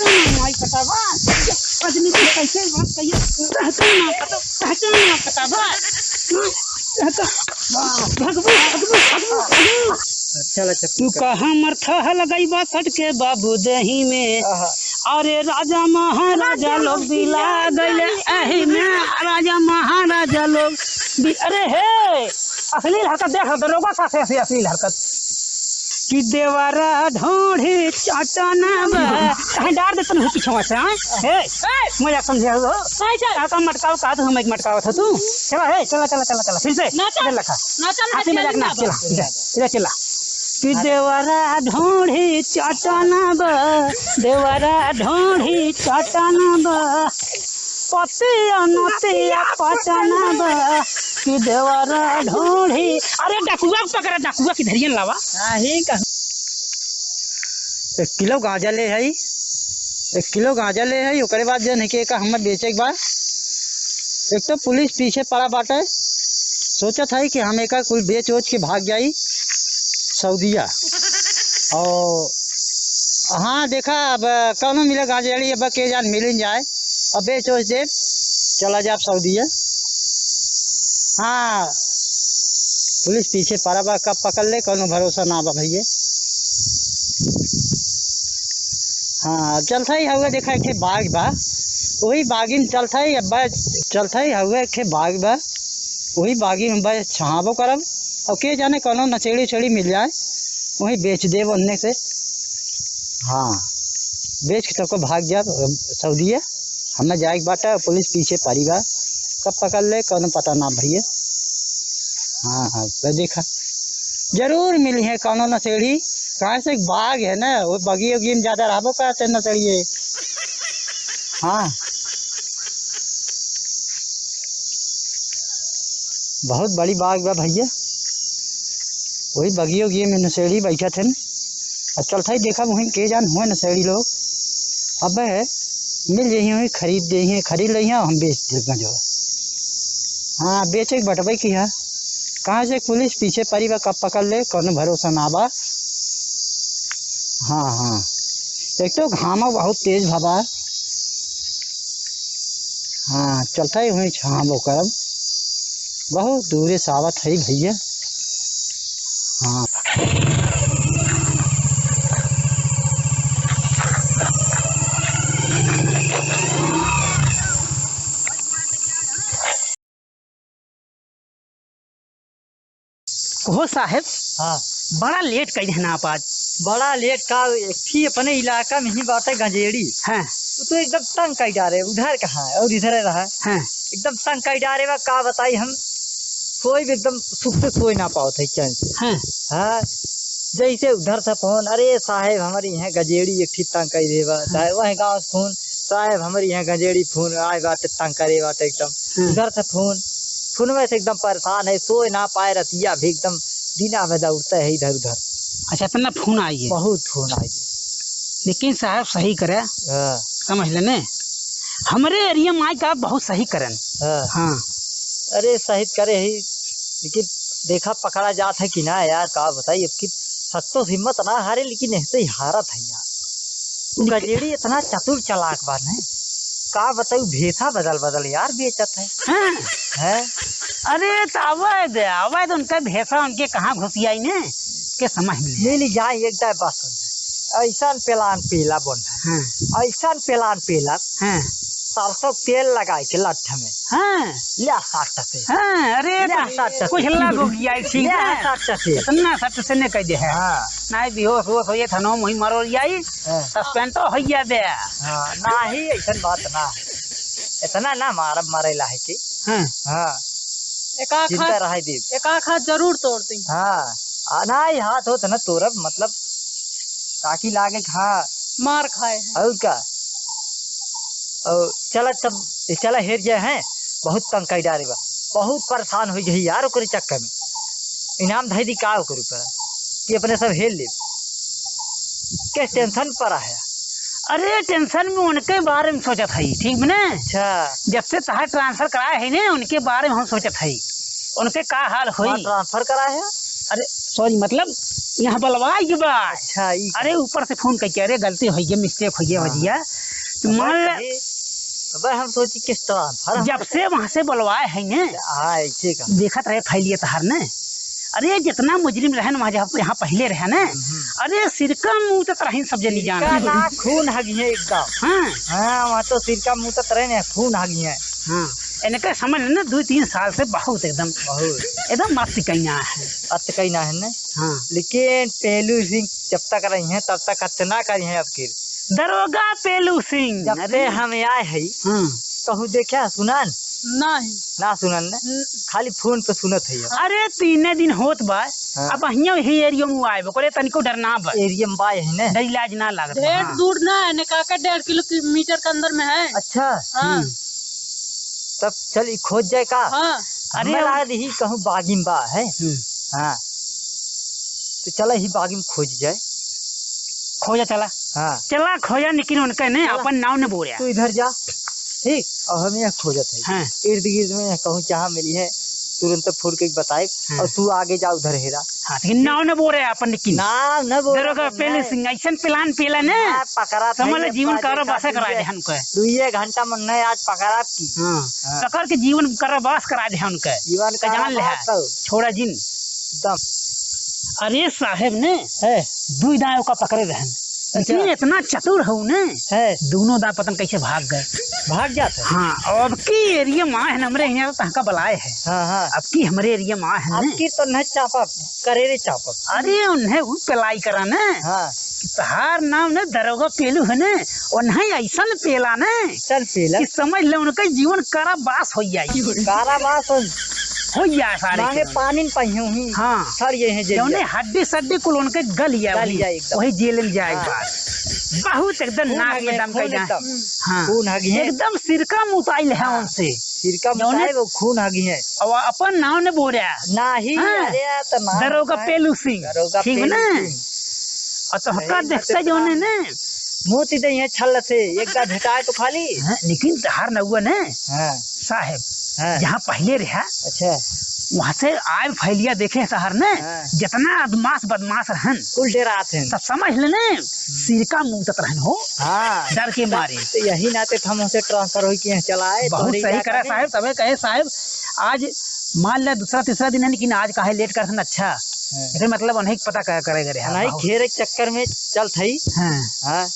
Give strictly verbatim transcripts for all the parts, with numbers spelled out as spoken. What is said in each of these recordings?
माई पता बा, आदमी के कैसे बात कहिए, कहते ना पता, कहते ना पता बा। कहते, भगबू, भगबू, भगबू, भगबू। चल, चल, तू चल। कहाँ मरथा लगई बा सट के बाबू देही में। आहा। अरे राजा महाराजा लोग बिला गइले एही में, राजा महाराजा लोग बि-, अरे हे, अश्लील हरकत देख, दरोगा साथे ऐसी अश्लील हरकत। कि देवरा ढोढ़ी चटना बा। कहीं डार दे तन हो पीछे से, हाँ? हे, मजाक समझे हो? नहीं, चल। का, का मटकाव, का तू हमें मटकावत हो तू? चला, हे, चला, चला, चला, चला, फिर से। ना चल। इधर लखा। ना चल, हंसी मजाक ना, चल। चला, इधर, इधर चला। कि देवरा ढोढ़ी चटना बा, देवरा ढोढ़ी चटना बा। पतिया नतिया पटना बा कि देवरा ढोढ़ी। अरे डकुआ के पकड़ा, डकुआ की धरियन लावा। हाँ, ही कह। एक किलो गांजा ले है, एक किलो गांजा ले है, ओकरे बाद जौन है कि एका हमें बेचे के बा। एक तो पुलिस पीछे पड़ा बाटे, सोचत है कि हम एका कुल बेच ओच के भाग जाई सऊदिया। और हाँ, देखा, अब कौनो मिले गांजेड़ी, अब के जान मिलिन जाए, अब बेच ओच देब, चला जाब सऊदिया। हाँ, पुलिस पीछे पड़ा बा, कब पकड़ ले, कौनो भरोसा ना बा भैया। हाँ, चलत ही हउए, देखा, एक ठे बाग बा, वही बागी में चलत ही, अब चलत ही हउए, एक ठे बाग बा, वही बागी में बस छहाबो करब, और के जाने कौनो नचेड़ी उचेड़ी मिल जाए, वहीं बेच देब ओन्ने से। हाँ, बेच के तब को भाग जाब सऊदिया। हमें जाए के बाटे, पुलिस पीछे पड़ी बा, कब पकड़ ले, कौनो पता ना भैया। हाँ, हाँ, तो देखा, जरूर मिली है कौनो नशेड़ी, काहे से बाग है ना, वो बगी उगी में ज्यादा रहबो करते नशेड़िए। हाँ, बहुत बड़ी बाग बा भैया, वही बगियो उगियो में नशेड़ी बैठत हन। अब चलत ही देखब वहीं के जान हुए नशेड़ी लोग, अब मिल जइहीं, वहीं खरीद जइहीं, खरीद लइहीं, हम बेच देब गंजवा। हाँ, बेचे के बटबे की है, कहाँ से पुलिस पीछे पड़ी बा, कब पकड़ ले, कौनो भरोसा ना बा। हाँ, हाँ, एक तो घामा बहुत तेज भवा। हाँ, चलत ही वहीं छाँव ओकर, बहुत दूरे से आवत है भैया। हाँ। कहो साहेब। हाँ। बड़ा लेट कइ देहन आप आज। बड़ा लेट का, एक ठे अपने इलाका में ही बाटे गंजेड़ी। हाँ। वो तो एकदम तंग कइ डारे, उधर कहाँ है और इधर रहा। हाँ। एकदम तंग कइ डारे बा, का बताई हम, सोई भी एकदम सुख से सोई ना पावत है चैन से। हाँ। हाँ, जैसे उधर से फोन, "अरे साहेब, हमरे यहाँ गंजेड़ी एक ठे तंग कइ दे बा।" हाँ। चाहे वह गाँव से फोन, "साहेब, हमरे यहाँ गंजेड़ी फोन आए बाटे, तंग करे बाटे एकदम।" हाँ। उधर से फोन, फोन में से एकदम परेशान है, सोए ना पाए, रतिया भी एकदम दिना में दौड़ते है इधर उधर। अच्छा, इतना फोन आई है? बहुत फोन आई है। लेकिन साहब सही करे, हाँ। समझ लेने, हमरे एरिया में आए का बहुत सही करन। हाँ। हाँ। अरे सही करे ही, लेकिन देखा पकड़ा जात है कि ना यार, का बताई, अब की सख्तो से हिम्मत ना हारे, लेकिन ऐसे ही हारत है यार। वो लेकिन गजेड़ी इतना चतुर चालाक बा ने, का बताऊ, भेसा बदल बदल यार बेचत है। हाँ। हैं? अरे तो आवे दे, आवे दे, उनका भेसा उनके कहाँ घुसियाई ने, के समझ में ले। मिल जाए एक दाय बस उन्हें। ऐसन प्लान पहला बन है। हाँ। ऐसन प्लान पहला। हाँ। सरसों तेल लगाए के लठ में। हाँ। ले सट से। हाँ, अरे ले तो सट से। कुछ लागो गया, ठीक ले है। सट से। इतना सट से ने कह दे है। हाँ। नाहीं बेहोश होश होइए, थनो मुही मरो जाई, हाँ। सस्पेंडो हो गया दे। हाँ, नाहीं, ऐसन बात ना है। इतना ना मारब, मरेला है कि। हाँ। हाँ। एक आध जिंदा हाथ, रहाई देब। एक आध हाथ जरूर तोड़ दी। हाँ। आ, नाहीं, हाथ होत ना तोड़ब, मतलब, ताकि लागे कि हाँ। मार खाए हैं। और का? और चला तब, चला हेर जाए हैं, बहुत तंग कई डारे बा, बहुत परेशान हो गई यार ओकरे चक्कर में। इनाम धई दी का ओकरे ऊपर कि अपने सब हेर ले, के टेंशन पर है। अरे टेंशन में उनके बारे में सोचत है, ठीक बने? अच्छा। जब से तहार ट्रांसफर कराए है ने, उनके बारे में हम सोचत है, उनके का हाल होई। हाँ, ट्रांसफर कराए है? अरे सॉरी, मतलब यहाँ बलवाई के बा। अच्छा, ई अरे, ऊपर से फोन करके, "अरे, गलती होइ गई, mistake होइ गई हाँ। भैया।" तो मान ले, अबे हम सोची किस तरह, हर हम जब से वहाँ से बलवाए हैं ने, हाँ, ऐसे का। देखत रहे फैलिए तहार ने। अरे, जितना मुजरिम रहे न वहाँ, जहाँ, यहाँ पहले रहे ने, हम्म, हम्म। अरे, सिरका मुँह तक रही सब जनी जान। सिरका ना, खून हगिए एकदम। हाँ। हाँ, वहाँ तो सिरका मुँह तक रहे ने, खून हगिए। हाँ, इनके समझ लेना, दो तीन साल से बहुत एकदम, बहुत। एकदम मस्त कहीं ना है। अत कहीं ना है ने? हाँ। लेकिन पेलू सिंह जब तक रही हैं, तब तक अतना करी हैं अब की। दरोगा पेलू सिंह, जब अरे। से हम आए हैं, हाँ। कहूँ देखा, सुनन? नहीं। ना सुनन ने? हम्म। खाली फोन पे सुनत है अब। अरे, तीने दिन होत बा, हाँ। अब हियाँ ही area में आए बा, कोई तनिको डर ना बा। Area में बा यही ने? डर इलाज ना लागत बा, ढेर हाँ। दूर ना है ने, का के डेढ़ किलोमीटर के अंदर में है। अच्छा। हाँ। हम्म। तब चल, ई खोज जाए का? हाँ। अरे, हमें अब लागत ही कहूँ बागी में बा है। हम्म। हाँ। तो चला ही बागी में खोज जाए। खोजा चला। हाँ। चला खोजा, लेकिन उनके ने चला। अपन नाव ने बोलिया। तू इधर जा, ठीक, और हम यहाँ खोजत है। हाँ। इर्द गिर्द में कहूँ जहाँ मिली है, तुरंत फोन के बताए, हाँ। और तू आगे जा उधर हेरा। हाँ, लेकिन नाव न बोले अपन, लेकिन। नाव न बोले दरोगा अपन, पेलू नहीं। सिंह, ऐसन plan पेला ने। हाँ, पकड़ा था समझ ले, ये जीवन बाजी कारो का बसे करा दुइये, दे हमके। दुइये घंटा में नहीं आज पकड़ा की। हाँ। हाँ। पकड़ के जीवन कारो बस करा दे हमके। जीवन तो जान ले कारो है। बस हो। छोड़ा जिन। एकदम। अरे साहेब ने है। दुई दाएं ओका पकड़े रहन। अच्छा। लेकिन इतना चतुर हऊ ने। है। दोनों दाएं पतन कैसे भाग गए। भाग जात है। हाँ, अब की area में आए हैं हमरे यहाँ तो तहका बलाए है। हाँ, हाँ। अब की हमरे area में आए हैं अब ने। की तो नहीं चापब, करेरे चापब। अरे उन्हें वो पिलाई करा ने। हाँ। कि तहार नाव ने दरोगा पेलू है ने, उन्हें ऐसन पेला ने। चल पेला। कि समझ ले उनका जीवन कारावास हो जाए। कारावास हो। हो जाए सारे मांगे के। पानी न पाई हूँ ही। हाँ। सड़ ये हैं जेल जौने में। हड्डी सड्डी कुल उनके गल जाए गल वही, जाए एकदम। वही जेल में जाए हाँ। बात। बहुत एकदम खून नाक हगी में है, दम खून कर जाए। एकदम। हाँ। खून हगी है। एकदम सिरका मुताइल है हाँ। उनसे। सिरका जौने मुताइल वो खून हगी है। अब अपन नाव ने बोला। नाही, हाँ। अरे, तो नाम दरोगा बताए। पेलू सिंह। दरोगा ठीक पेलू ना? सिंह। और तो हक्का नहीं, देखते तो जौने नाम ने। मोती दे यहाँ छल से, एक बार भेटाए तो खाली। हाँ, लेकिन तहार नौआ ने, हाँ। साहेब, हाँ। जहाँ पहले रहा, अच्छा। वहाँ से आए फैलिया देखे तहार ने, हाँ। जितना अदमास बदमास रहन, कुल डेरात हैं। तब समझ लेने, हम्म। सिरका मुतत रहन हो, हाँ। डर के मारे। तो यही नाते तो हम उनसे transfer होई कि यहाँ चला आए, बहुत तोहरे सही इलाका करा में। साहेब, तबे कहे साहेब, आज मान ले दूसरा तीसरा दिन है, लेकिन आज काहे late करथन, अच्छा। हाँ। एकर मतलब उन्हें पता का करे करे है, नहीं, बहुत। घेरे के चक्कर में चलत हई। हाँ। हाँ।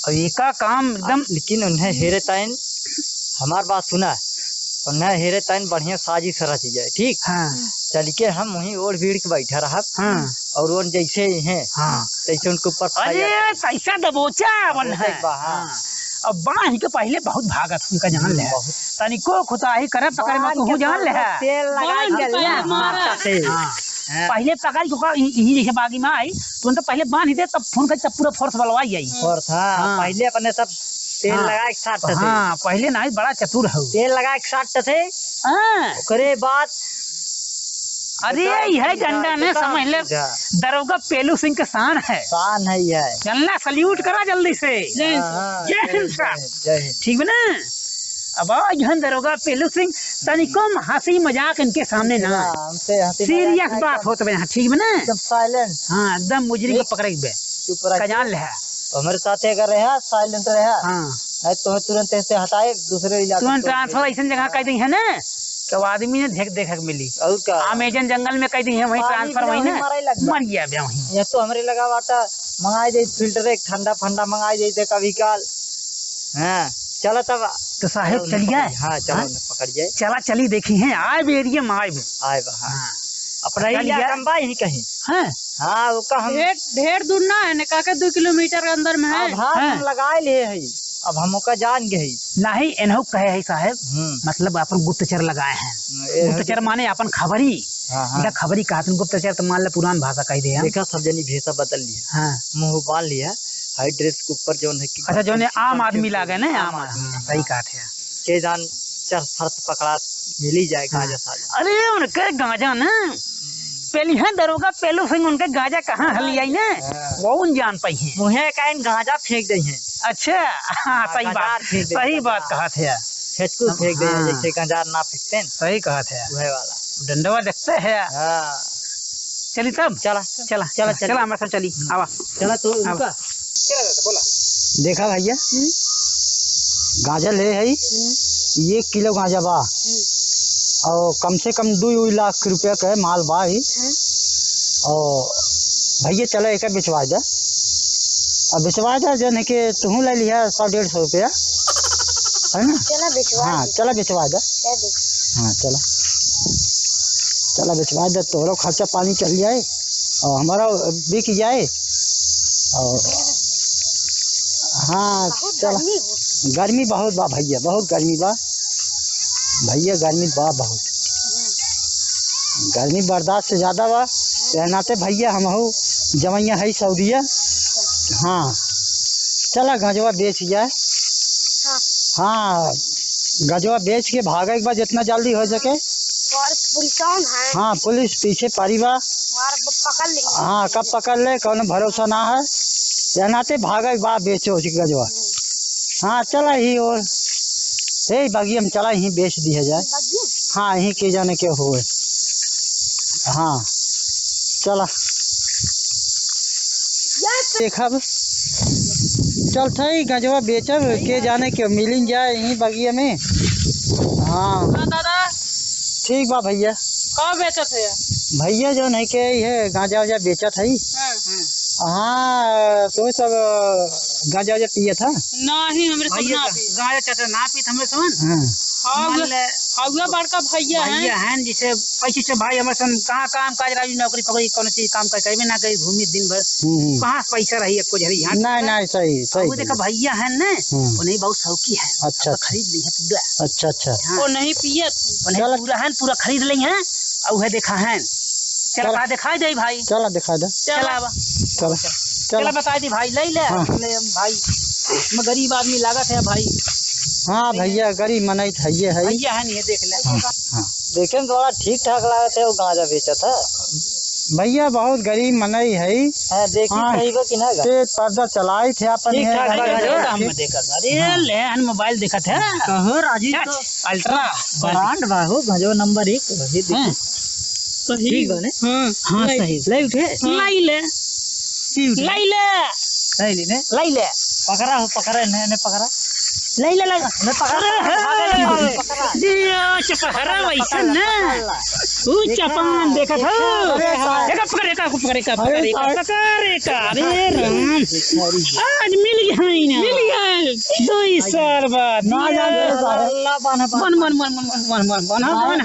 और एका काम एकदम अब लेकिन उन्हें हेरे ताइन, हमार बात सुना, उन्हें हेरे ताइन बढ़िया साजिश रच जाए, ठीक? हाँ। चल के हम वहीं ओढ़ भीड़ के बैठा रहब। हाँ। और उन जैसे ही हैं, हाँ। तैसे उनके ऊपर अरे, fire। तैसा दबोचा अपन दबोचा है। बा, हाँ। हाँ। अब बांध के पहले बहुत भागत उनका जान हम्म, ले। बहुत। तनिको खुताही करे पकड़ में बांध तू के जान ले। पहले तेल लगा बांध के के पहले मारा। मारता थे। हाँ। हाँ। पहले पकड़ के ओका इ-, इही जैसे बागी में आई, तो उनका पहले बांध दे, तब फोन कर, तब पूरा force बलवाई आई। Force, हाँ, हाँ। पहले अपने सब तेल हाँ। लगा के साटते थे। हाँ, पहले नहीं, बड़ा चतुर हो। तेल लगा के साटते थे। हाँ। ओकरे बाद अरे, ओकर यह पूरा डंडा ने सीधा समझ ले, सीधा। दरोगा पेलू सिंह के शान है। शान है यह। चलना, salute करा जल्दी से। जय हिंद। हाँ, हाँ, जय जय हिंद, हिंद, जय साहब। हिंद, जय हिंद। ठीक बा ना? अब आओ, जहन दरोगा पेलू सिंह, तनिको हंसी मजाक इनके सामने ना। हाँ, हमसे हंसी मजाक serious नहीं बात करना। होत बा यहाँ, ठीक बा ना? एकदम silent। हाँ, एकदम मुजरिम के ठीक। पकड़े के बे। चुप रह। का जान ले है। तो हमारे साथ अगर रहा, silent रहा। हाँ। नहीं तो तुरंत ऐसे हटाए, दूसरे इलाके तुरंत में transfer ऐसन जगह कह दी है ना, कि वो आदमी ने देख, देखे के मिली। और का? Amazon जंगल में कह दी है, वहीं पानी transfer बिना वहीं वहीं ना, मरे लग जा। मर गया बे वहीं। ये तो हमरे लगा बाटा, मंगाई दे filter एक ठंडा फंडा मंगाई दे कभी काल। हाँ, चला तब। तो साहेब चला चल उन्हें गया? पकड़, हाँ, चला हाँ? उन्हें पकड़ जाए। चला चली देखी है, आए बे area में आए बे। आए बा, हाँ। हाँ। अपना चल इलाका गया? में बा यहीं कहीं। हाँ। हाँ, वो का हम ढेर, ढेर दूर ना है, ने का के दो किलोमीटर के अंदर में है। अब हाथ हाँ। हम लगाए लिए है, अब हम ओका जान गए है। नहीं, एनहु कहे है साहेब, हम्म। मतलब अपन गुप्तचर लगाए हैं। हम्म, ए गुप्तचर है। माने अपन खबरी। हाँ, हाँ। इनका खबरी कहत हैं, गुप्तचर तो मान ले पुरान भाषा कह दे हम। देखा सब जनी भेषा बदल लिया। हाँ। मुंह बांध लिया, high dress के ऊपर जौन है कि अच्छा, जौन है आम आदमी लागे ना, आम आम आदमी, आदमी, हाँ, सही हाँ। कहत है। के जान चर फर्द पकड़ा मिली जाए गांजा हाँ। साजा। अरे, उनके गांजा ना, हम्म। पेलिहैं दरोगा पेलू सिंह उनके गांजा कहाँ हाँ, हलियाई ने, हाँ। वो उन जान पाई हैं। मुहे का इन गांजा फेंक दे हैं। अच्छा, हाँ, हाँ, सही बात, गांजा फेंक दे, सही गांजा। बात कहत है। फेंकू फेंक दे, हाँ। जैसे गांजा ना फेंकते हैं। सही कहत है। वह वाला। डंडवा देखते हैं। हाँ। चली तब? चला। चला, चला, चला। चला, हमारे साथ चली। आवा। चला तो आवा। रुका। चला दादा, बोला। देखा भैया, हम्म। गांजा ले है, हम्म। एक किलो गांजा बा। हम्म। और कम से कम दू लाख रुपया के माल बा ही। हम्म। और भैया चला एका बेचवा दे। अब बेचवा दे, जन है कि तुहूँ ले लिहा सौ डेढ़ सौ रुपया, है ना? चला बेचवा हाँ, दे। चला बेचवा दे। दे दे। हाँ, चला। चला बेचवा दे, तोहरो खर्चा पानी चल जाए और हमारा बिक जाए। और हाँ, बहुत चला। गर्मी हो। गर्मी बहुत बा भैया, बहुत गर्मी बा भैया, गर्मी बा बहुत। हम्म। गर्मी बर्दाश्त से ज्यादा बा। यह नाते भैया हमहू जवैया है सऊदिया। हाँ, चला गंजवा बेच जाए। हाँ। हाँ, गंजवा बेच के भागे के बाद जितना जल्दी हो सके। और पुलिस कौन है? हाँ, पुलिस पीछे पड़ी बा। और वो पकड़ लेंगे। हाँ, कब पकड़ ले, कौनो भरोसा ना है। यह नाते भागे के बाद बेचो गंजवा। हम्म। हाँ, चला ही और, ए, बगिया में चला ही बेच दिया जाए। बगिया? हाँ, यहीं के जाने के होए। हाँ, चला। देखब, चल थई गंजवा बेचब, के जाने के मिलिन जाए यहीं बगिया में। हाँ। हाँ दादा। ठीक बा भैया। का बेचत है? भैया जौन है के ये गांजा वाजा बेचत है। हाँ। हाँ, तो सब गांजा वाजा पियत है? नहीं, हमरे सब भैया ना का पी। गांजा चाटा ना पीत हमरे समन। हाँ। हाँ, मान उहे, ले, हाँ, उहे बड़का भैया हैं। भैया हैं, जैसे पैसे से भाई हमरे समन कहाँ काम काज रही, नौकरी पकड़ी, कौनो चीज काम काज करबे ना करी, घूमी दिन भर। हम्म, हम्म। कहाँ पैसा रही, एको झरी यहाँ नहीं, नहीं, सही, सही, वो देखा सही। भैया हैं ना, हम्म। वो नहीं बहुत शौकी है। अच्छा, अब अच्छा। खरीद ली है पूरा। अच्छा, अच्छा। हाँ। वो नहीं पियत। वो नहीं चलो। पूरा है, पूरा खरीद ली है। और वह देखा है। चला, चला। का दिखाई दे भाई? चला, दिखाई दे। चला। चला, चला। चला, बताई दी भाई, ले ले। हाँ। ले भाई, मैं गरीब आदमी लागत है भाई। हाँ भैया, गरीब मनई त हइये है। भैया है नहीं, देख ले। हाँ, हाँ। देखे में थोड़ा ठीक ठाक लागत है, वो गांजा बेचत है। भैया बहुत गरीब मनई है। हाँ, देखी हाँ, सही बा कि ना गा? ते पर्दा चलाई थे अपन ठीक ये ठाक गांजा बा, बेच गांजा के। हम देखत। अरे हाँ। ले, हन मोबाइल देखत है। कहो राजू, हट, तो अल्ट्रा। ब्रांड बा हो, गंजवा नंबर एक, वही देखो। हाँ। सही। ठीक बा ने? हाँ। हाँ, लाई। सही। लाई उठे? हाँ। लाई ले। की उठे? लाई ले। लाई ले ने? लाई ले। पकड़ा हो, पकड़ा, ने, ने पकड़ा। लाई ले, लाई। ने पकड़ा, अरे, पकड़ा, हे। पकड़ा। दिया चपहरा पकड़ ला, वैसन पकड़ ला, ने। पकड़ ला। ऊ देखा, चपान देखत हो। देखा, अरे, साहब। देखा, पकड़, एका, पकड़, एका, अरे, पकड़, एका, साहब। पकड़, एका। अरे राम। अरे। आज मिल गया है ना। मिल गया है। दो ही साल बाद। ना, ना, ना, ना। बन, बन, बन, हाँ।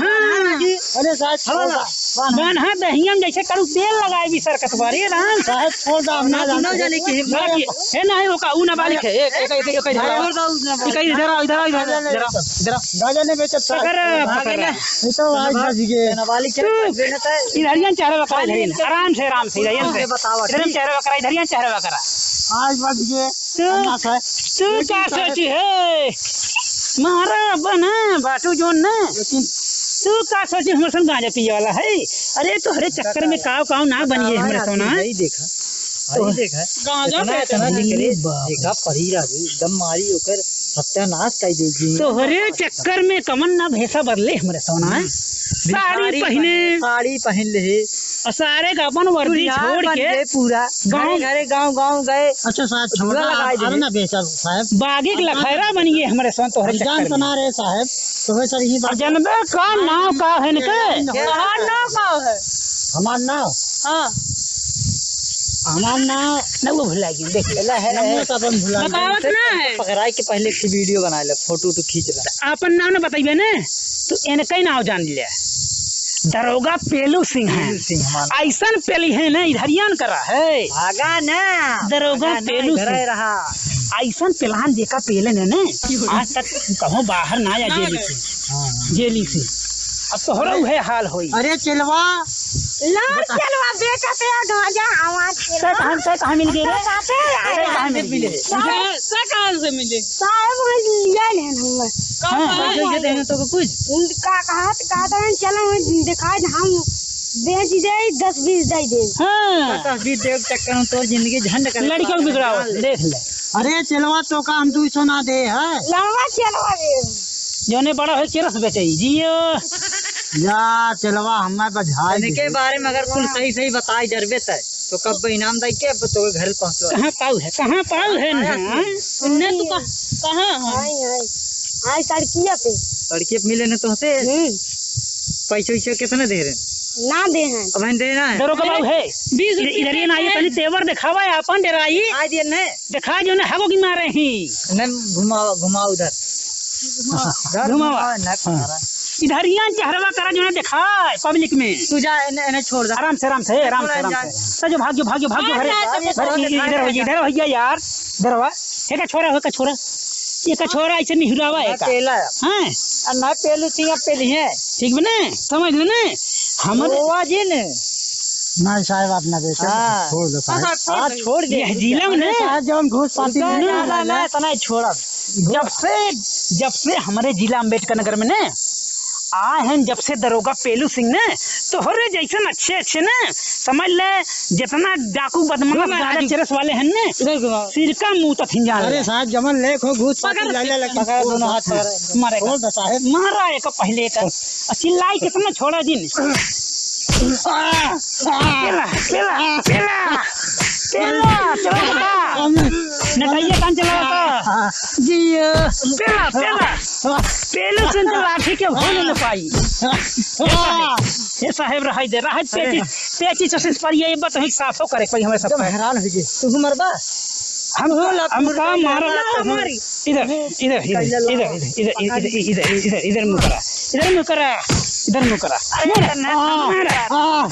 अरे साहब, छोड़ दा। बन, हाँ, दहिया में जैसे करू तेल लगाए भी सरकत बारे राम। साहब, छोड़ दा, हम ना ना, जानते। ना जाने की हिम्मत। ना, ये, हे नहीं, ओका, ऊ नाबालिग है। एक, एक, एक, एक, एक, छोड़ दा, ऊ नाबालिग। इधर आओ, इधर आओ, इधर आओ, इधर आओ, इधर आओ। गांजा नहीं बेचत, साहब। पकड़, पकड़। ये तो आज बच गए। नाबालिग के तू बच गए ना, तो इधरिया चेहरा बकरा, इधरिया। आराम से, आराम से, इधरिया से। बताओ, इधरिया ठीक। चेहरा बकरा, इधरिया चेहरा बकरा। आज बच गए। तू, अन्ना साहब। तू लेकिन का साहब सोची है? मारा बना बाटू जोन ना। लेकिन तू का सोची हमरे संग गांजा पिए वाला है? अरे तोहरे चक्कर में काव काव ना बनिए हमरे सोना। यही देखा। अरे देखा। गांजा इतना, पे इतना तो जिंदगी नहीं बा। देखा परी राजू, एकदम मारी ओकर सत्यानाश कर देगी। तोहरे चक्कर में कमन ना भेसा बदले हमरे सोना। हम्म। साड़ी भिखारी पहने। बने, साड़ी पहन ले। और सारे का अपन वर्दी चुड़ियार छोड़ बन के गए पूरा। गाँव घरे घरे, गाँव गाँव गए। अच्छा साहब, झुमका छोड़ा, लगाए अरे दिए। ना बेचा साहब। बागी के लखैरा बन गए हमरे संग तोहरे हम चक्कर जान में। सुना रहे साहब, तो वह सर यही अब बात। जनबे का नाव का है इनके? ये हमार नाव का है? हमार नाव? हाँ। हमार नाव न वो भुला गए, देख ले। ले, है, नमो है। तो अपन भुला गए। बतावत ना है। पकड़ाई के पहले एक वीडियो बना ले, फोटो तो खींच ले। अपन नाव ना बताइबे ने, तो इनका ही नाव जान ले। दरोगा पेलू सिंह है। पेलू सिंह हमार। ऐसन पेली है ना, इधरियन करा है। भागा ना। दरोगा भागा ना, पेलू इधर सिंह। ही रहा। ऐसन पेलान जेका पेले ने, ने, आज तक कहूँ बाहर ना आया ना जेली गए। से। हाँ, हाँ। जेली से। अब तोहरा उहे हाल होई। अरे चेलवा। ला बता। चेलवा बेचते हैं गांजा, हमार चेलवा। से कहाँ, से कहाँ मिल गए रे? से कहाँ से आए? से कहाँ मिल गए? से, से कहाँ से मिले? साहब, वो लिया लेन हुआ। कब हाँ। आए? पैसा ये देने तो कुछ? उनका कहा, कहा था, "चलो, हम दिखाए दे, हम बेच दे, दस बीस दे दे।" हाँ। दस बीस दे चक्कर में तोर जिंदगी झंड कर लड़कियों को बिगड़ाओ, देख ले। अरे, चेलवा तो का हम दू सौ ना दे है। लड़वा चेलवा दे। जौने बड़ा होई के रस बेचई, जियो। जा चलवा, हमें बझाई इनके दे। बारे में अगर कुल सही सही बताई डरबे तय, तो कब इनाम दई के, अब तो घर पहुँचवा। कहाँ पाऊ है, कहाँ पाऊ है ना? इन्हें तो कह-, कहाँ है? आई, आई। आई सड़किया पे। सड़किया पे मिले न तोहसे। हम्म। पैसे वैसे कितने दे रहे? ना दे हैं। अब हम देना है। दरोगा बाबू है। बीस इधर, रुपये इधर ये ना, ये है। तनी तेवर दिखावा है, अपन डराई। आ दिए ने। दिखा जो ने, हगो की मारे ही। नहीं, घुमाओ, घुमाओ उधर। घुमाओ। उधर घुमाओ। घुमाओ, ना हाँ। इधर यहाँ चेहरवा करा जो ने दिखाए public में। तू जा, इन्हें, इन्हें छोड़ दे। आराम से, आराम से, आराम से, छोड़ आराम जा। से। सजो, भाग्यो, भाग्यो, भाग्यो, हाँ, घरे। जा, जा, अरे, जा, इधर, जा, इधर हो जा, जा। इधर हो जा यार। इधर हो। एका छोरा हो, एका छोरा। एका छोरा ऐसे निहुरावा ना एका। पेला। हाँ। आ, ना पेलू, तिया पेली है। ठीक बा ना? समझ ले ना? हमर रोवा जी ने। नहीं साहब, आप ना बेचब, हाँ। छोड़ दो साहब। हाँ, छोड़ दे। यह जिला में अरे ना। साहब, जब हम घूस पाती उनका नहीं ना, ना, ना, ना, इतना ही छोड़ा। जब से, जब से हमरे जिला अम्बेडकर नगर में ना, आए हैं जब से दरोगा पेलू सिंह ने, तोहरे जैसन अच्छे अच्छे ने, समझ ले, जितना डाकू बदमाश घुमा गाजा राजू। चरस वाले हैं ने, इधर घुमाओ। सिरका मुंह तक हिंजा अरे ले। साहब, जमन लेख हो, घूस पाती पकड़। ले, ले, ले, पकड़, दोनों हाथ पकड़। मारे का। छोड़ दे साहब। मारा एक पहले का। आ, चिल्लाई कितना छोड़ा जिन। पेला, पेला, पेला, पेला, चला बता। नटैया कान चला बता। जी, पेला, पेला। पेलू सिंह तो लाठी के भूल न पाई। हे साहेब, हे साहेब, रहाई दे, रहाई दे, अरे। पेची, पेची चसिस पर ये बात ही साफ हो करे, कोई हमें सब एकदम करे। हैरान हो गए। तू मरबा? हम, हम का मारा? इधर, इधर, इधर, इधर मुँह करा, इधर मुँह करा, इधर मुँह करा। अरे, मारा, ना, मारा। मारा।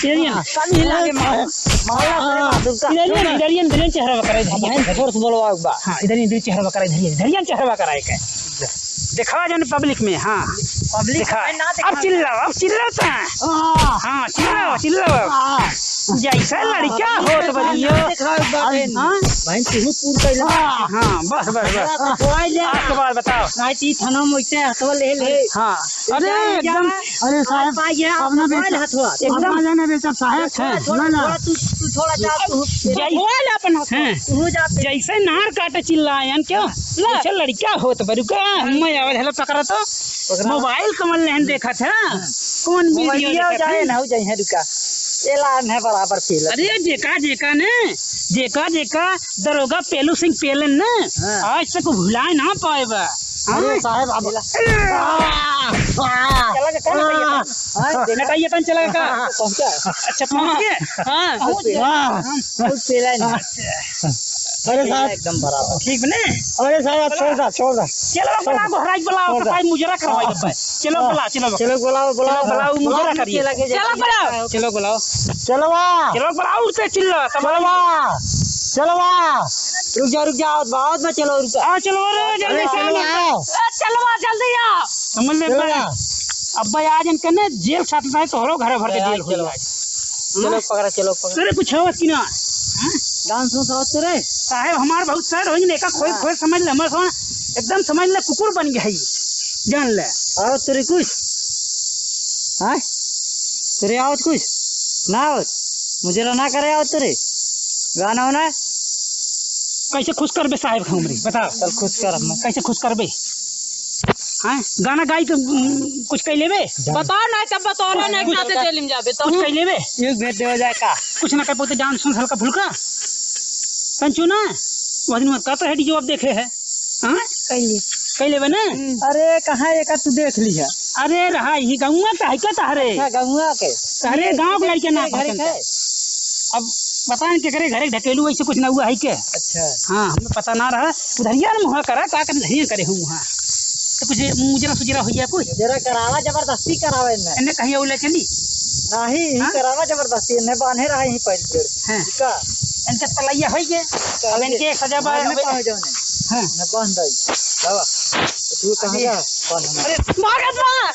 ये नहीं। कम ही लागे, मारा। मारा, अरे, मार दूंगा। इधर नहीं, इधर ही, इधर ही चेहरा बकरा, इधर ही। अब हम force बोलवा एक बार। हाँ, इधर ही, इधर ही चेहरा बकरा, इधर ही, इधर ही चेहरा बकरा है क्या? दिखावा जाने public में, हाँ। Public दिखा। में ना दिखा। अब चिल्लाओ, अब चिल्लाओ तो। हाँ। हाँ, चिल्लाओ, चिल्लाओ। हाँ। जैसा लड़का हो तो बनियो। दिखाओ एक बार बहन। हाँ? बहन, तू पूर कैला। हाँ, बस, बस, बस। हाँ, तो बोल जा। आपके बाद बताओ। नहीं, ती थाना में वैसे हथवा ले ले। हाँ। अरे, जा, जा। एकदम। अरे साहब, आप आ गया, अब ना मोबाइल बेचब। हथवा। एकदम। अब ना बेचब साहब। थोड़ा, थोड़ा, ना, ना। थोड़ा तू, तू थोड़ा जा, तू। जय-, मोबाइल अपन हथवा। हाँ। तू जा। जैसे नार काटे चिल्लायन, क्यों? ला। अच्छा, लड़का हो तो बरुका, मैं आवाज हेलो पकड़ा तो। पकड़ा। मोबाइल कमल नहीं देखा था। हाँ। कौन वीडियो मोबाइलिया देखा जाए था? ना हो जाए है रुका। एला नहीं बराबर खेल। अरे जेका, जेका ने, जेका, जेका दरोगा पेलू सिंह पेलन ने, हाँ। आज तक भुलाए ना पाए बा। अरे हाँ। साहब, अब चला। आ, आ, चला के कौन आ, भैया? हाँ, देखा। नटाइए तन चला का? पहुंचा। अच्छा, पहुंच गए? हाँ। पहुंच गए। हाँ। हाँ, बहुत पेला है ना। अरे साहब। एकदम बराबर। ठीक बने? अरे साहब, छोड़ दा, छोड़ दा। चलो, बला, गोहराई बला, छोड़ दा। कसाई मुजरा करवाई हाँ। अब। चलो, हाँ। बला, चलो। चलो, बुलाओ, बुलाओ। चलो, बुलाओ, मुजरा बुलाओ, करिए। चला के चलो, जाए। बुलाओ। चलो, बुलाओ। चलवा। चलो, बुलाओ, उठते चिल्ला, तब चलवा। चलवा। रुक जा, रुक जा, आवत बा, आवत बा, चलो, रुक जा। हाँ, चलो, रे, जल्दी अरे, से चलो, आओ। आओ। ए, चलवा, जल्दी आओ। समझ ले, चलवा। अब्बा, आज इनके ने जेल साथ में तोहरो घर भर के अरे, जेल हो चलो। जाए। चलो, हाँ? पकड़ा, चलो, पकड़ा। अरे, कुछ होत कि ना? हाँ? डांस उंस होत तो रे? साहेब, हमार बहुत सर होई, नेका खोज, हाँ। खोज समझ ले, हमार सोना एकदम समझ ले, कुकुर बन गया है ये। जान ले। और तेरे कुछ? हाँ? तेरे आवत कुछ? ना आवत? मुजरा ना करे आवत तेरे? गाना होना? कैसे खुश करबे साहेब के हमरे? बताओ। चल खुश कर हम। कैसे खुश करबे? हाँ? गाना गाई तो, उम, कुछ कह लेबे? बताओ ना, तब बताओ ना, कुछ, खाते जेल में जाबे तो। कुछ कह लेबे? एक भेंट देवा जाए का? कुछ ना कह पाते, डांस उंस हल्का फुल्का। कंचू ना, वह दिन मत कहता है, जो अब देखे है। हाँ? कैली। कैले बने? हम्म। अरे, कहाँ एका तू देख लिहा? अरे, रहा यही गौवा का है क्या तहरे? अच्छा, गौवा के। तहरे ये गाँव के लड़के ना घरे पहचानता। के? अब पता नहीं केकरे घरे ढकेलू, वैसे कुछ ना हुआ है क्या? अच्छा। हाँ, हमें पता ना रहा। उधरिया न मुँह करा, का कर धरिया करे हूँ वहाँ। तो कुछ मुजरा सुजरा हो गया कुछ? मुजरा करावा, जबरदस्ती करावा इन्हें। इन्हें कहीं और ले चली? नहीं, यहीं हाँ? करावा जबरदस्ती, इन्हें बांधे रहा यहीं पैर पेड़। हैं। का? इनके तलैया होई गे। अब इनके एक सजा बा-, घर में पावे जाओ ने। हाँ। न बांध दई। बाबा, तू कहाँ अरे। जा? बांध हम। अरे, भागत बा।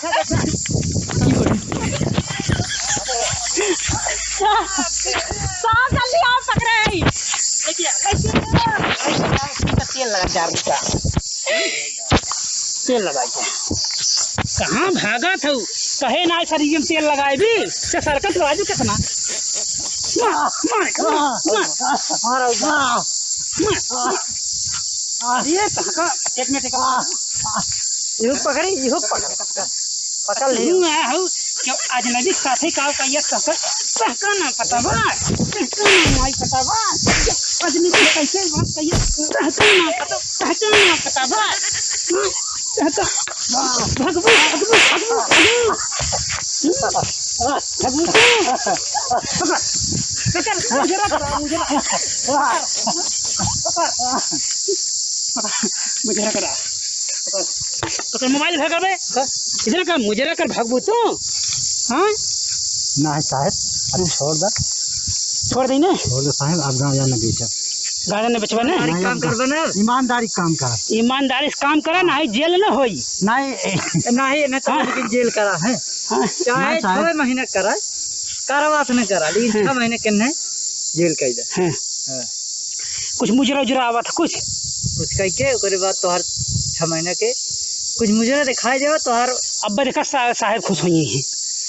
साहब, जल्दी आओ, पकड़े आई। तेल लगा चार रुपया। तेल लगाई के। कहाँ भागा था? कहे ना सर, ये तेल लगाए भी, तो सरकत राजू कितना? मार, मार, मार, मार। मार, मार। ये कहाँ का? एक मिनट, एक मिनट। इहो पकड़ी, इहो पकड़। पकड़ ले। तू आ हो, क्यों अजनबी साथी का कहिए तहका, तहका ना पता बा, तहका ना माई पता बा। अजनबी कैसे बात कहिए, तहका ना पता, तहका ना पता बा। हाँ, तहका, भगबू, भगबू, भगबू, भगबू। हाँ, भगबू। पकड़, पकड़, मुझे रख, मुझे रख। पकड़, पकड़, मुझे रख रहा। तो, तो मोबाइल फेंक बे। हाँ? इधर कर, मुजरा कर, भागबू तू। हाँ? नाही साहेब, अब छोड़ दे। छोड़ दे ने? छोड़ दे साहेब, अब गाँव जाना बेचब। गाँव जाना बेचबा ने? ईमानदारी काम करबा ना? ईमानदारी काम कर। ईमानदारी से काम करा, नाही जेल न होई। नाही। नाही, नहीं तो हाँ। लेकिन जेल करा है। हाँ। चाहे नाही साहेब। छह महीने करा, कारावास न करा, लेकिन हाँ। छह महीने के नहीं जेल कर दे। हाँ। हाँ। कुछ मुजरा उजरा आवत कुछ? कुछ कह के, ओकरे बाद तोहार छह महीना के कुछ मुजरा दिखाई देवा तोहार। अब देखा सा-, साहेब खुश होइहैं।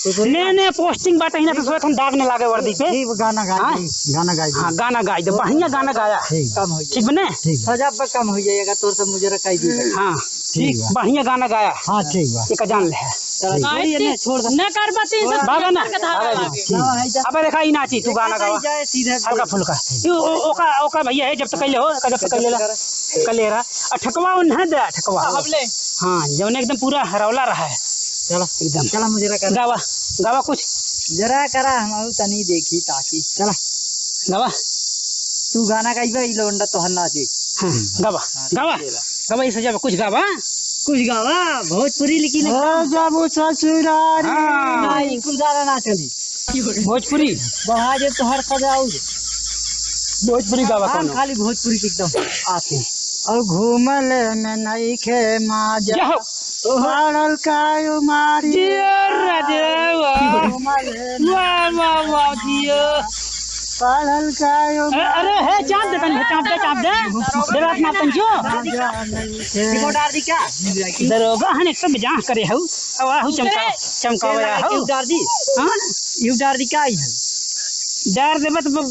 तो बोल ने, ने, पोस्टिंग बाटे ही ना, तो सोचत हम दाग न लागे वर्दी पे। ठीक, गाना गाई हाँ? दे, गाना गाई दे। हाँ, गाना गाई दे, बढ़िया गाना गाया। ठीक। कम हो जाए। ठीक बने? ठीक। सजा पर कम हो जाए, अगर तोर से मुजरा कह दी। हाँ, ठीक बा। बढ़िया गाना गाया। हाँ, ठीक बा। एक जान ले है। चला, छोड़िए ना, छोड़ दे। न कर बती, सब बाबा ना। कर के धारा लागे। ठीक। अबे देखा, ई नाची, तू गाना गावा। जाए सीधे। हल्का फुल्का। ई ओ-, ओका, ओका भैया है, जब तक कैले हो, जब तक कैले ला। कैले रहा। आ ठकवा उन्हें दे, ठकवा। हाँ, अब ले। हाँ, जौन एकदम पूरा हरौला रहा है। चला। एकदम। चला, मुजरा कर। गावा, गावा कुछ। जरा करा, हम तनी देखी ताकि। चला। गावा। तू गाना गाइबे, ई लौंडा तोहर नाची। हाँ, गावा, हाँ, गावा। चला। गावा, ई सजा कुछ गावा। कुछ गावा, भोजपुरी लेकिन। हो जाबू ससुरारी। हाँ। ना, ई कुल गाना ना चली। भोजपुरी। बहा जे तोहर सजाऊ। भोजपुरी गावा हाँ, कौनो। खाली भोजपुरी के एकदम आते। और घूमल में नइखे माजा। जय हो। पड़ल का उमारी। जियो राजा, वाह। घूमल में वाह, वाह, वाह, जियो। पड़ल का अरे, अरे, हे, चाप दे तनी, चाप दे, चाप दे। डेरात ना तनी जो। रिपोर्ट डार दी क्या? दरोगा हन, एक तो बेजान करे हऊ। अब आहू चमका, चमकावे तेल लगा के हऊ। डार दी। हाँ? यू डार दी क्या आई है? डार देबे तो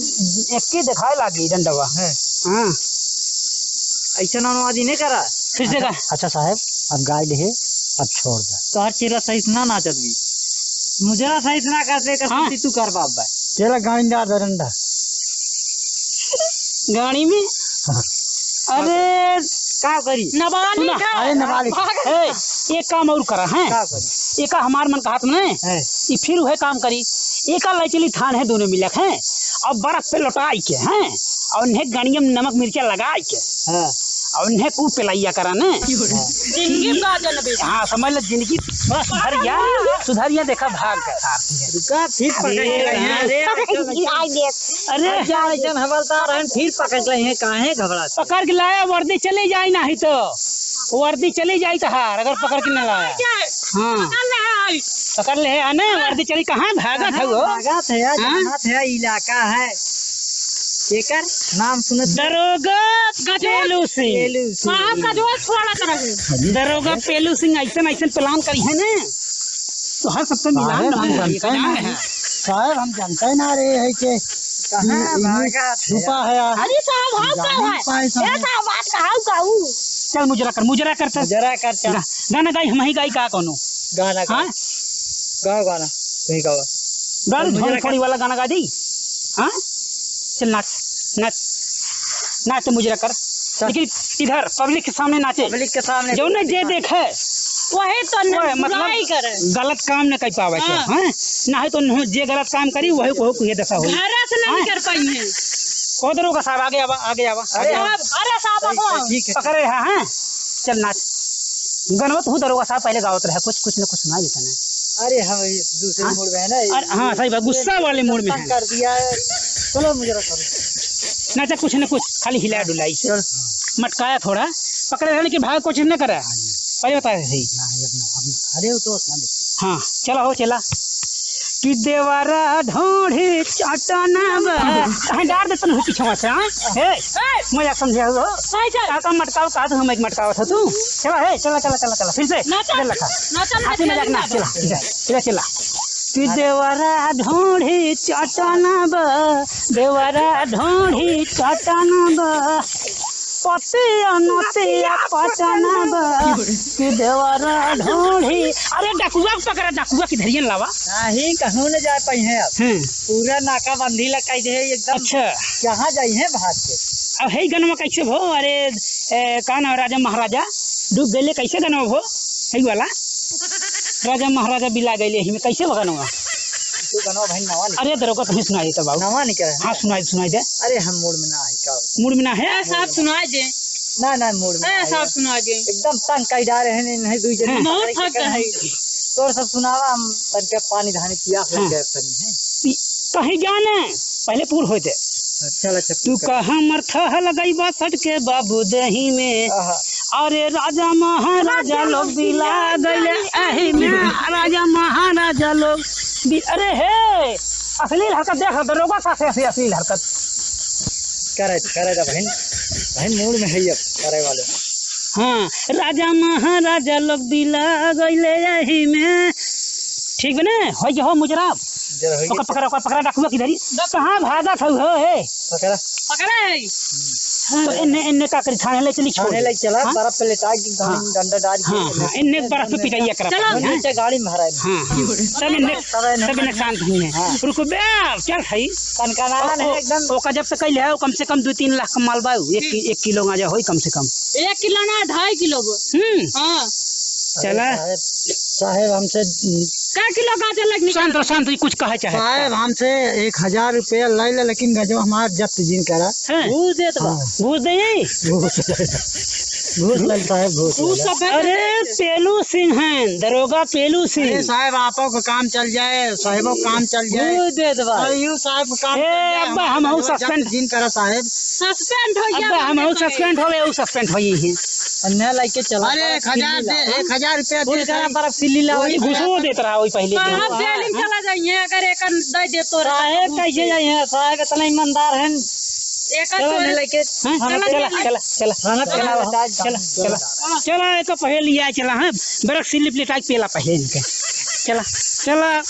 एक के दिखाए लागी डंडवा। है। हाँ। ऐसा नौनवादी नहीं करा। फिर से अच्छा, गा। अच्छा साहेब, अब गाय लिहे, अब छोड़ दे। तोहर चेला सही से ना नाचत भी। मुजरा सही से ना करते, कर हाँ। तू कर बाप भाई। चेला गाड़ी डार दे डंडा। गाड़ी में? हाँ। अरे, का करी? नबालिग सुना। है। अरे, नबालिग। भाग। ए, एक काम और करा, हैं? का करी? एका हमार मन का हाथ में नहीं? है। ई फिर उहे काम करी। एका लै चली थान है, दोनों मिलक हैं। और बर्फ पे लौटाई के, हैं? और उन्हें गणियम नमक मिर्चा लगाई के। हाँ। और उन्हें कू पिलाइया करा ने। हाँ। जिंदगी का जन बेटा। हाँ, समझ ले, जिंदगी बस सुधरिया, सुधरिया देखा भाग के साथ। रुका, फिर पकड़ के अरे, लाइए। अरे, अरे, अरे, ऐसन हवलदार हैं, फिर पकड़ के लाइए, काहे घबराते? पकड़ के लाया, वर्दी चली जाई नाही तो, वर्दी चली जाई तहार, अगर पकड़ के न लाया। हाँ। पकड़ ले है, आने, वर्दी चली, कहाँ भागत है वो? भागत है यार, हाँ? जानत है, इलाका है। एकर नाम सुनत दरोगा गजेलू सिंह। गजेलू सिंह। कहाँ गजवा छोड़त रहे? दरोगा पेलू सिंह ऐसन, ऐसन plan करी है ना। तो हर सबसे मिलान साहेब, हम ना जानते हैं ना। है। साहेब, हम जानते हैं ना रे, है के कहाँ ये, ये भागा थे? छुपा है यार। अरे साहब, हाउ जाने काऊ है? पाए साहब। ए साहब, बात कहाऊ काऊ? चल मुजरा कर, मुजरा कर, चल। मुजरा कर, चल। गा-, गाना गाई, हम ही गाई का कोनो? गाना गा। हाँ? गाओ गाना, तुम ही गाओ। गाड़ी मुजरा थोड़ी कर। थोड़ी वाला गाना गा दी। हाँ? चल नाच, नाच, नाच तो मुजरा कर। चल। लेकिन इधर public के सामने नाचे। Public के सामने। जौने जे देखे। वही तो न-, वही, मतलब, बुराई करे। गलत काम न कर पावे के, हाँ। हैं? ना है तो न-, जे गलत काम करी, वही को, को ये दशा होई। घर से न हाँ? निकर पाई है। कहो दरोगा साहब, आगे आवा, आगे आवा, अरे आगे आवा। साहब, अरे साहब, ठीक है, आवा। ठीक है। पकड़े रहा, हैं? चल नाच। गनवत हूँ दरोगा साहब, पहले गावत रहे, कुछ, कुछ न कुछ सुना देते ना। अरे हाँ, ये दूसरे हाँ? mood में है ना, अरे हाँ, सही बात, गुस्सा वाले mood में तंग है। कर दिया है। चलो, मुजरा करो। नाचा कुछ न कुछ, खाली हिला डुलाई से। चल। मटकाया थोड़ा, पकड़े रहने की भाग कोशिश न करा। पहले बताया सही। ना, ये अपना, अपना, अरे वो तो अपना देख। हाँ, चला हो, चला। कि देवरा ढोढ़ी चटना बा। कहाँ डार देतन हो पीछवा से, हाँ? हे, मजाक समझे हो? सही, सही। का, का मटकाओ, का तो हम एक मटकाओ था तू। चला, हे, चला, चला, चला, चला, फिर से। ना चल, इधर लगा। ना चल, हंसी ना मजाक चल, ना, ना चला, चल। चला, चला, चला। कि देवरा ढोढ़ी चटना बा, देवरा ढोढ़ी चटना बा। पतिया नतिया पटना बा, कि देवरा ढोढ़ी। अरे डकुआ के पकड़ा, डकुआ की धरियन लावा। नहीं, कहूँ न जा पाई है अब। हम्म। पूरा नाकाबंदी लगाई दे एकदम। अच्छा। कहाँ जाई है भाग के? अब है गनवा कैसे भो? अरे, ए, का नाम, राजा महाराजा डूब गए, कैसे गनवा भो? है वाला राजा महाराजा बिला गए, यही में कैसे भो गनवा? तू गनवा भाई नवा निकल। अरे दरोगा, तुम्हें सुनाई देता बाबू। नवा निकल है। हाँ, सुनाई, सुनाई दे। अरे हम मूड में ना आई का? मूड में ना है? ए, साहब सुनाई दे। ना, ना, मूड में ए, ना साहब आई। सुनाई दे। एकदम तंग कई डारे हैं, नहीं दुई जने हाँ। बहुत पकड़े थक के गए। तोर सब सुनावा, हम तनके पानी धानी पिया हो हाँ। गए तनी है। पी-, कहीं जाने, पहले पूर होते। अच्छा, अच्छा, तू पूर कर। कहाँ मरथा लगई बा सट के बाबू दही में। आहा। अरे राजा महाराजा लोग बिला गइले एही में, राजा महाराजा लोग बि-, अरे हे, अश्लील हरकत देख, दरोगा साथे ऐसी अश्लील हरकत। करे, करे दा बहन, बहन मूड में है ये करे वाले। हाँ, राजा महाराजा लोग बिला गइले एही में। ठीक बने, होई हो मुजराब। जरा होई ओकर के पकड़ा, ओकर पकड़ा, डकुआ किधर ही? कहाँ भागत हऊ हो, हे? पकड़ा। पकड़ा है। हाँ, तो इन्ने, इन्ने का करी, थाने ले चली, छोड़ थाने दे। ले चला, हाँ? बर्फ पे लेटा के हाँ। डंडा डाल के हाँ, हाँ, इन्ने बर्फ पे पिटाइया करत चलो। है। नीचे गाड़ी में हराए। हाँ, हाँ। तब इन्ने, तब इन्ने शांत हुई है। हाँ। रुको बे, चल भाई। कनकनाना ओ, नहीं ओ, एकदम। ओका जब से कइले है, वो कम से कम दो तीन लाख का माल बा, एक कि-, एक किलो गांजा होई कम से कम। एक किलो ना, ढाई किलो बा। हम्म। हाँ। चला। अरे साहेब, साहेब, हमसे कै किलो गांजा लग निकल? शांत रहो, शांत रहो, कुछ कहे चाहे। साहेब, हमसे एक हजार रुपया ले ले, लेकिन गजवा हमार जब्त जिन करा। हैं? घूस देत बा। हाँ। घूस दे? घूस, घूस ले साहेब, घूस घूस ले। सब है अरे, तो पेलू सिंह हैं, दरोगा पेलू सिंह। अरे साहेब, आपो का काम चल जाए, साहेबो का काम चल जाए। घूस देत बा। अरे, यू साहेब का काम ए, चल जाए, अब्बा, हमार हमहू गजवा जब्त suspend। जिन करा साहेब। Suspend हो गया अब्बा, हमहू साहेब। Suspend हो गए, वो suspend हो गई है। अन्य लाइके चला अरे, पर एक हजार सिल्ली दे, लाओ। एक हजार रुपया फुल दे, करा साहब। पर सिल्ली लाओ। वही घुसो देत रहा, वही पहिले के। कहाँ जेल में चला जाइए, अगर एक दे दे तो साहेब, कैसे जाइए? साहेब इतना ईमानदार हैं। एक चलो, चोरी मैं लेके हाँ? थाना चला, पे चला, चला, चला, थाना पे चला, चला, चला, चला। चला, एक पहले लिया, चला, हाँ? बरक सिल्ली प्लेट आके पेला पहले इनके। चला, चला।